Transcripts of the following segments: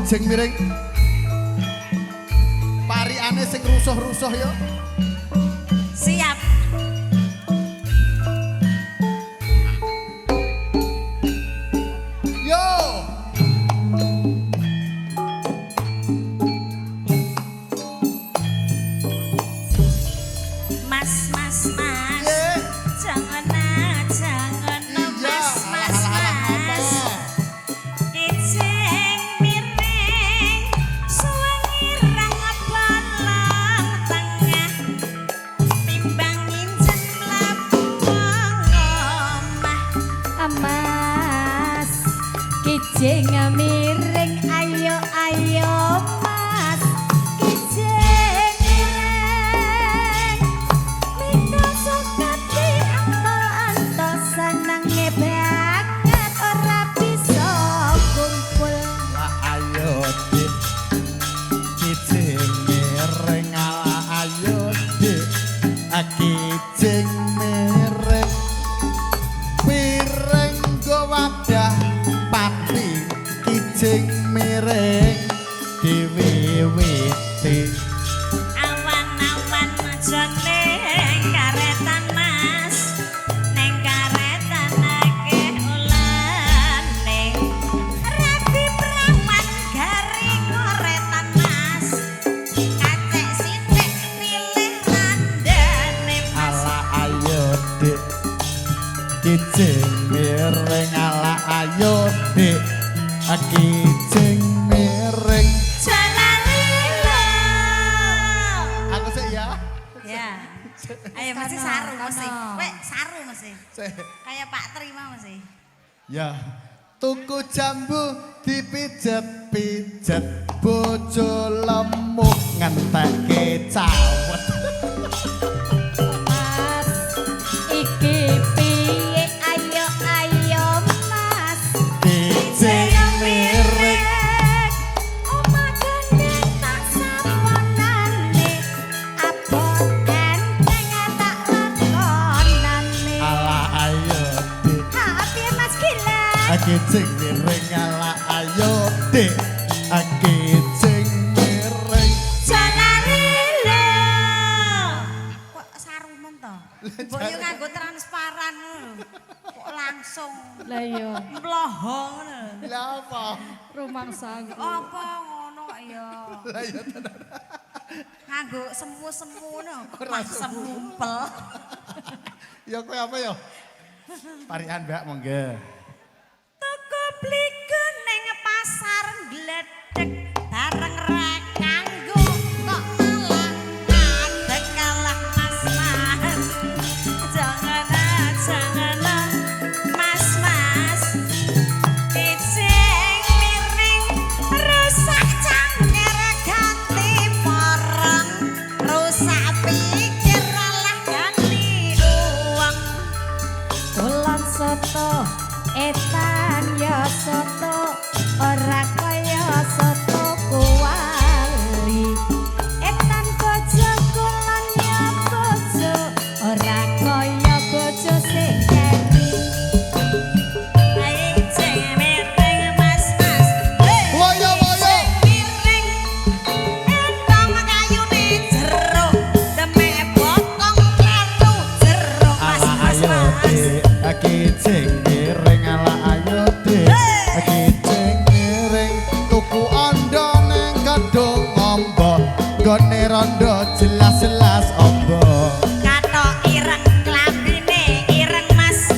Kijing miring. Pariane sing rusuh-rusuh yo. Siap. Yo. Mas, mas, mas. Yeah. Jangan ah, jangan ah, mas, mas, mas. Kijing miring suweng ireng bolong tengah timbang nginjen mlebu omah. Mas kijing miring ayo ayo mas kijing miring mika sokati anto senenge banget ora bisa kumpul. Lah ayo Dik. Kijing miring ala ayo Dik. Kijing miring. Piring nggo wadah pati kijing miring diwiwiti. Awan-awan aja ning karetan mas, ning karetan akeh ulane. Rabi prawan garing koretan mas, kacek sithik pilih randane mas. Ala ayo Dik. Kijing miring ala ayo Dik. Kijing miring. Jalalilo. Aku sik ya. Ya. Ayo mesti saru mesti. Wek saru mesti. Sik. Kayak Pak Terima mesti. Ya. Tuku jambu dipijet-pijet bojo lemu ngentekke cawet. Mas iki piye ayo ayo mas Kijing miring. Omah gendeng tak saponane abot enteng tak lakonane. Ala ayo Dik. Ha piye Mas gila? Kijing miring ala ayo Dik. Kijing miring. Jalalilo. Kok saru men to? Mbok yo nganggo transparan ngono lho. Kok langsung Lah iya mloho ngono lho. Lah apa? rumangsaku. Apa ngono kok ya. Lah ya tenan. Nganggo semu-semu ngono. Ora Mah semumpel. Ya kowe apa ya? Parikan Mbak monggo. Tuku bligo ning pasar gledek bareng ra kanggo kok malah ngadeg kalah mas mas. Jangan ah, jangan ah, mas mas. Kijing miring rusak cangker ganti porong rusak pikir alah ganti uang. Kulon soto etan ya soto ora kaya soto kuali. Etan bojo kulon ya bojo ora kaya bojo sing keri. Kijing miring mas mas. Woyo woyo. Miring entong kayune jeruk demek bokong kleru jeruk mas Ala mas ayo mas. Dik. Kijing miring ala ayo Dik. Kijing miring tuku ondo ning gedung ombo. Gone rondo jelas-jelas ombo. Katok ireng klambine ireng mas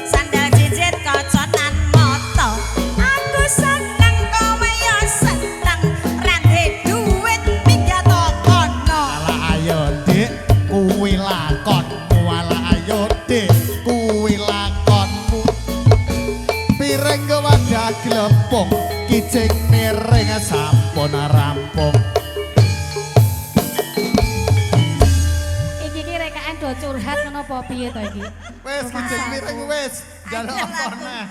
sandal jijit koconan moto. Aku seneng kowe yo seneng ra ndek duit minggat kono. Ala ayo Dik, kuwi lakonmu. Ala ayo Dik, kuwi lakonmu. Piring nggo wadah glepung, kijing miring sampun rampung. Iki ki rekaan do curhat ngono apa piye to iki? Wis kijing miring wis, njaluk apa neh.